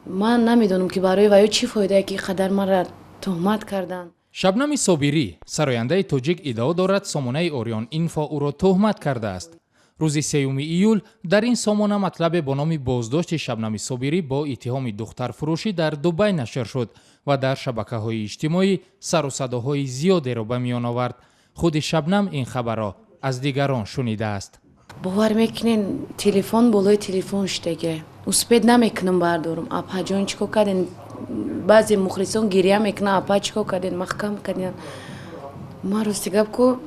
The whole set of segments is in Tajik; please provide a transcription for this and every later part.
Ман намедонам, ки барои ваё чӣ фоидае, ки қадар маро туҳмат карданд. Шабнами Собирӣ, сарояндаи тоҷик, иддао дорад, сомонаи Ориён Инфо ӯро туҳмат кардааст. Рӯзи 3 июл дар ин сомона матлабе бо номи «Боздошти Шабнами Собирӣ бо иттиҳоми духтарфурӯшӣ дар Дубай» нашр шуд ва дар шабакаҳои иҷтимоӣ сару садоҳои зиёдеро ба миён овард. Худи Шабнам ин хабарро аз дигарон шунидааст. Бовар мекунен, телефон болои телефон шудаге, успеть намекунам бардорам. «Апаҷон, чӣ кор карден?» Баъзе мухлисон гиря мекунанд: «Апа, чӣ кор карден? Маҳкам карден». Ман, рости гап ку,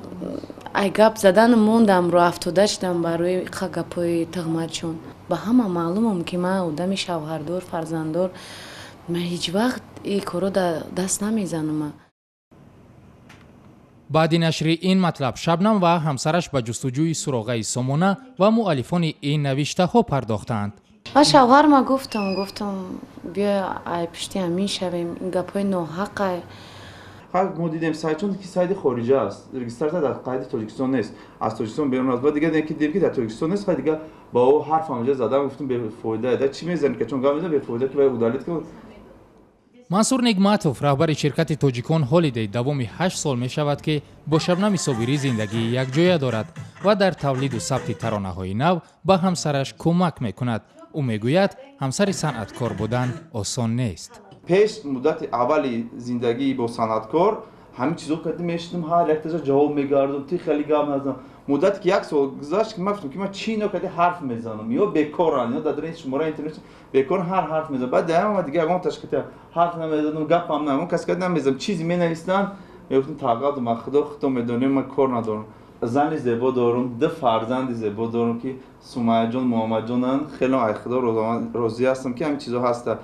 ай гап задан мондам, ро афтода шудам барои қа гапҳои туҳматшон. Ба ҳама маълумам, ки ман одами шавҳардор, фарзанддор, ман ҳеҷ вақт ин корро даст намезанам. Баъди нашри ин матлаб Шабнам ва ҳамсараш ба ҷустуҷӯи суроғаи сомона ва муаллифони ин навиштаҳо пардохтаанд. Ман шавҳарма гуфтам, биё, ай пишти ҳамин шавем, ин гапҳои ноҳақай. Мо дидем сайт, чун ки сайти хориҷа аст, регистрация дар қайди Тоҷикистон нест, аз Тоҷикистон берун аст. Ба дигар ки дидем, ки дар Тоҷикистон нест, дигар ба ӯ ҳарф ҳамҷа задам, гуфтем, бефоида да чӣ мезанӣ, ки чун гап мезанӣ, бефоида, ки вай удалить кун. Мансур Нигматов, раҳбари ширкати Тоҷикон Ҳолидей, давоми 8 сол мешавад, ки бо Шабнами Собирӣ зиндагии якҷоя дорад ва дар тавлиду сабти таронаҳои нав ба ҳамсараш кӯмак мекунад. Ӯ мегӯяд, ҳамсари санъаткор будан осон нест. Пеш, муддати аввали зиндагӣ бо санъаткор, ҳамин чизо кардем, мешидам, ҳар якташа ҷавоб мегардам, ти хеле гап назанам. Муддате ки як сол гузашт, ки ман гуфтам, ки ман чӣ ино кади ҳарф мезанам, ё бекоран, ё дар даруни шумораи интернет бекор ҳар ҳарф мезанам. Баъд даҳама дига ягон ташкилта ҳарф намезанам, гапам на, кас кади намезанам, чизе менависанд, мегуфтам, тағғалду ман, худо худо медонем, ман кор надорам. Зани зебо дорам, ду фарзанди зебо дорам, ки Сумаяҷон, Муҳаммадҷонанд. Хеле ай худо розӣ ҳастам, ки ҳамин чизо ҳаста.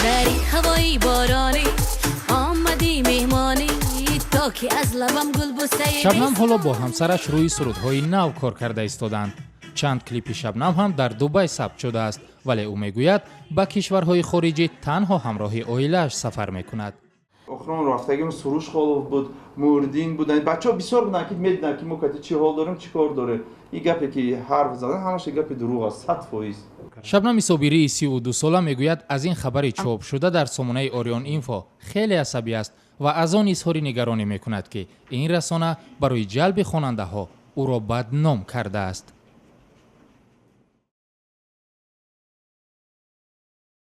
Дар ин ҳавои боронӣ омадӣ меҳмонӣ, то ки аз лабам гулбӯсае. Шабнам ҳоло бо ҳамсараш рӯи сурудҳои нав кор карда истодаанд. Чанд клипи Шабнам ҳам дар Дубай сабт шудааст, вале ӯ мегӯяд, ба кишварҳои хориҷӣ танҳо ҳамроҳи оилааш сафар мекунад. Охирон рафтагим Суруш Холов буд, Мурдин буданд, бачаҳо бисёр буданд, ки медиданд, ки мо кати чӣ ҳол дорем, чӣ кор дорем. Ин гапе ки ҳарф задан, ҳамаша гапи дурӯғ аст, 100%. Шабнами Собирии 32сола мегӯяд, аз ин хабари чопшуда дар сомонаи Ориён Инфо хеле асабӣ аст ва аз он изҳори нигаронӣ мекунад, ки ин расона барои ҷалби хонандаҳо ӯро бадном кардааст.